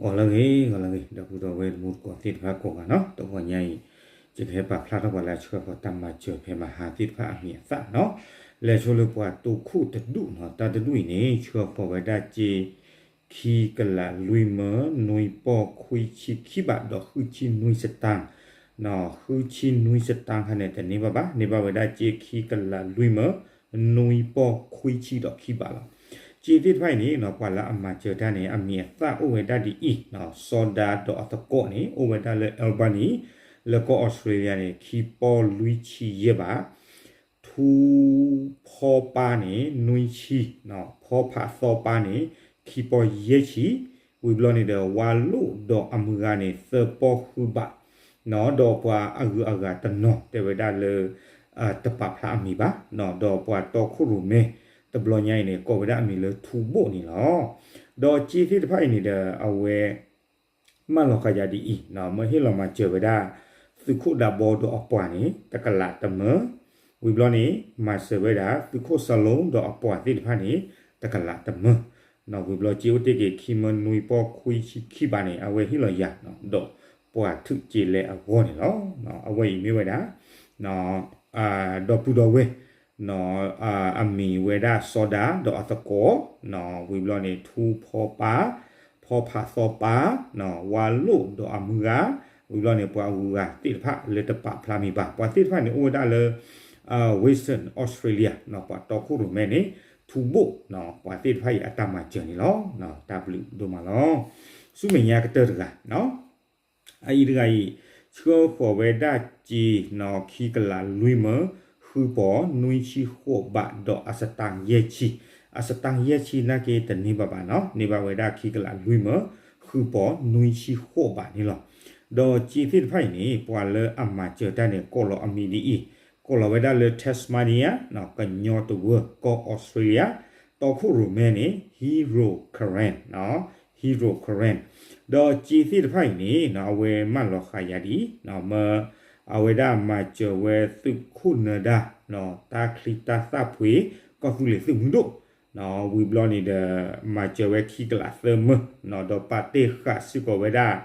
ဂီၤလၢအဂ့ၤ ဂီၤလၢအဂ့ၤ ဒီပုၢ်ဒီဝဲၢ်တံၤသကိးသ့ၣ်တဖၣ်ကိးဂၤနီၤ, တဂီၤညါအံၤ ယကဟဲပာ်ဖျါထီၣ်ပှၤလၢအဆှၢဃီၤတၢ်မၤစၢၤဖဲမဟါသ့ၣ်တဖၣ်အမံၤအသၣ်နီၤ, လဲၤဆိလၢပှၤတိခိၣ်တဒူၣ်နီၤ, တၢ်တဒူၣ်အံၤန့ၣ် ဆှၢဃီၤဝဲဒၣ်စ့ ခံကလးလွံၢ်မၢ နွံပီၢ်ခွံဆံခံဘးဒီးဃုဆံနွံစတၢၢ်, ဃုဆံနွံစတၢၢ်ခါန့ၣ် တန့ၢ်ဘၣ်ဘၣ်, န့ၢ်ဘၣ်ဝဲဒၣ်စ့ခံကလးလွံၢ်မၢ နွံပီၢ်ခွံဆံဒီးခံဘးလီၤ. စ့သ့ၣ်တဖၣ်အံၤန့ၣ် ပှၤလၢအမၤစၢၤတၢ်န့ၣ် အမံၤအသၣ်အိၣ်ဝဲဒၣ်ဒ်အံၤ, စီၤဒၤဒီးအသကိးန့ၣ် အိၣ်ဝဲဒၣ်လၢ Albany လၢကီၢ်အီစထြ့လယါန့ၣ် ခံပီၢ်လွံၢ်ဆံယဲၢ်ဘး ထူဖီပၢ်န့ၣ် နွံဆံ, ဖီဖးသီပၢ်န့ၣ် ခံပီၢ်ယဲၢ်ဆံ, ဝံၤဘျီန့ၣ်ဒီး ဝါလိၣ်ဒီးအမုၢ်ဂၤန့ၣ် သၢပီၢ်ဃုဘး, ဒီးပှၤအဂုၤအဂၤတနီၤတဲဝဲဒၣ်လၢ တပာ်ဖျါအမံၤဘၣ်, ဒီးပှၤတီခိၣ်ရိၣ်မဲ တဘျီညါအံၤန့ၣ် ကိးဝဲဒၣ်အမံၤလၢထူဘိၣ်န့ၣ်လီၤ. ဒီးစ့သ့ၣ်တဖၣ်အံၤန့ၣ်ဒီး အဝဲ မၢလီၤဃာ်ယၤဒ်အံၤ, မၢဟ့ၣ်လီၤမၤစၢၤဝဲဒၣ် သုးခိၣ်ဒးဘီဒီးအပှၤန့ၣ် တကလးတမၢ, ဝံၤဘျီန့ၣ် မၤစၢၤဝဲဒၣ် သုးခိၣ်စီၤလိဒီးအပှၤသ့ၣ်တဖၣ်န့ၣ် တကလးတမၢ, ဝံၤဘျီစ့အိၣ်တ့ၢ်က့ၤ ခံမၢနွံပီၢ်ခွံဆံခံဘးန့ၣ် အဝဲဟ့ၣ်လီၤယၤ ဒီးပှၤထုးစ့လဲအဂီၢ်န့ၣ်လီၤ. အဝဲအံၤမ့ၢ်ဝဲဒၣ် ဒီပုၢ်ဒီဝဲၢ် အမံၤဝဲဒၣ်စီၤဒၤဒီးအသကိး, ဝံၤဘျီန့ၣ် ထူဖီပၢ်, ဖီဖးသီပၢ်, ဝါလိၣ်ဒီးအမုၢ်ဂၤ, ဝံၤဘျီန့ၣ် ပှၤအဂုၤအဂၤသ့ၣ်တဖၣ်လၢတပာ်ဖျါမံၤဘၣ်, ပှၤသ့ၣ်တဖၣ်န့ၣ်အိၣ်ဝဲဒၣ်လၢ Western Australia ပှၤတီခိၣ်ရိၣ်မဲန့ၣ် ထူဘိၣ်, ပှၤသ့ၣ်တဖၣ်အံၤအတၢ်မၤစၢၤန့ၣ်လီၤ. တၢ်ဘျုးဒိၣ်မးလီၤ. ဆူမဲာ်ညါကတၢၢ်တဂၤ အအံၤတဂၤအံၤ ဆှၢဃီၤဝဲဒၣ်စ့ ခံကလးလွံၢ်မၢ ဃုပီၢ်နွံဆံဃိးဘးဒီးအစတၢၢ်ယဲၢ်ဆံ, အစတၢၢ်ယဲၢ်ဆံနာ်က့တန့ၢ်ဘၣ်ဘၣ်နီၤ, န့ၢ်ဘၣ်ဝဲဒၣ်ခံကလးလွံၢ်မၢ ဃုပီၢ်နွံဆံဃိးဘးန့ၣ်လီၤ. ဒီးစ့သ့ၣ်တဖၣ်အံၤန့ၣ် ပှၤလၢအမၤစၢၤတၢ်န့ၣ် ကိးလီၤအမံၤဒ်အံၤ, ကိးလီၤဝဲဒၣ်လၢ Tasmania ကညီတဝၢကီၢ်အီစထြ့လယါ, တီခိၣ်ရိၣ်မဲန့ၣ် Hero Karen, Hero Karen, ဒီးစ့သ့ၣ်တဖၣ်အံၤန့ၣ် အဝဲမၢလီၤဃာ်ယၤဒ်အံၤ, အဝဲဒၣ်မၤစၢၤဝဲသုးခိၣ်နၢၤဒါ တၢ်ချံတၢ်သၣ်ဖှ့ ကီၢ်သူလ့ၤသုးမုၢ်ဒိၣ်, ဝံၤဘျီန့ၣ်ဒီး မၤစၢၤဝဲခံကလးသၢမၢ, ဒီးပာ်တ့ၢ်ဃာ်စ့ၢ်ကီးဝဲဒၣ်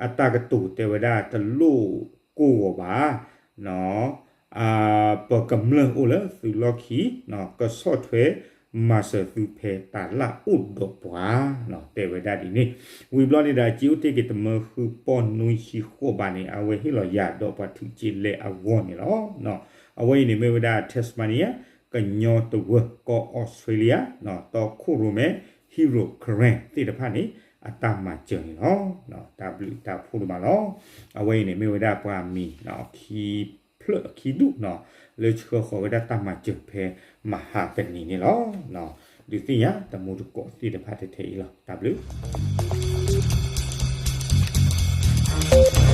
အတၢ်ကတိၤတဲဝဲဒၣ်တလိၣ်ကိၢ်ဂီၤဘၣ် ပကမျၢၢ်အိၣ်လၢသုးလီၢ်ခံ ကဆီၣ်ထွဲမၤစၢၤသုဖဲတၢ်လၢ်အိၣ်ဒီးပှၤ တဲဝဲဒၣ်ဒ်န့ၣ်, ဝံၤဘျီန့ၣ်ဒီး စ့အိၣ်တ့ၢ်က့ၤတမၢဃုပီၢ်နွံဆံဃိးဘးန့ၣ် အဝဲဟ့ၣ်လီၤယၤဒီးပှၤထုးစ့လဲအဂီၢ်န့ၣ်လီၤ. အဝဲအံၤန့ၣ်မ့ၢ်ဝဲဒၣ် Tasmania ကညီတဝၢကီၢ်အီစထြ့လယါ တီခိၣ်ရိၣ်မဲ Hero Karen သ့ၣ်တဖၣ်န့ၣ် အတၢ်မၤစၢၤန့ၣ်လီၤ. တၢ်ဘျုးတၢ်ဖှိၣ်ဒိၣ်မးလီၤ. အဝဲအံၤန့ၣ်မ့ၢ်ဝဲဒၣ်ပှၤမံၤခံဖျၢၣ်အခံဒူၣ်နီၤ လၢဆှၢဃီၤဝဲဒၣ်တၢ်မၤစၢၤဖဲမဟါတနံၤန့ၣ်လီၤ. ဒုးသ့ၣ်ညါတံၤသကိးသ့ၣ်တဖၣ်ထဲထဲအံၤလီၤ. တၢ်ဘျုး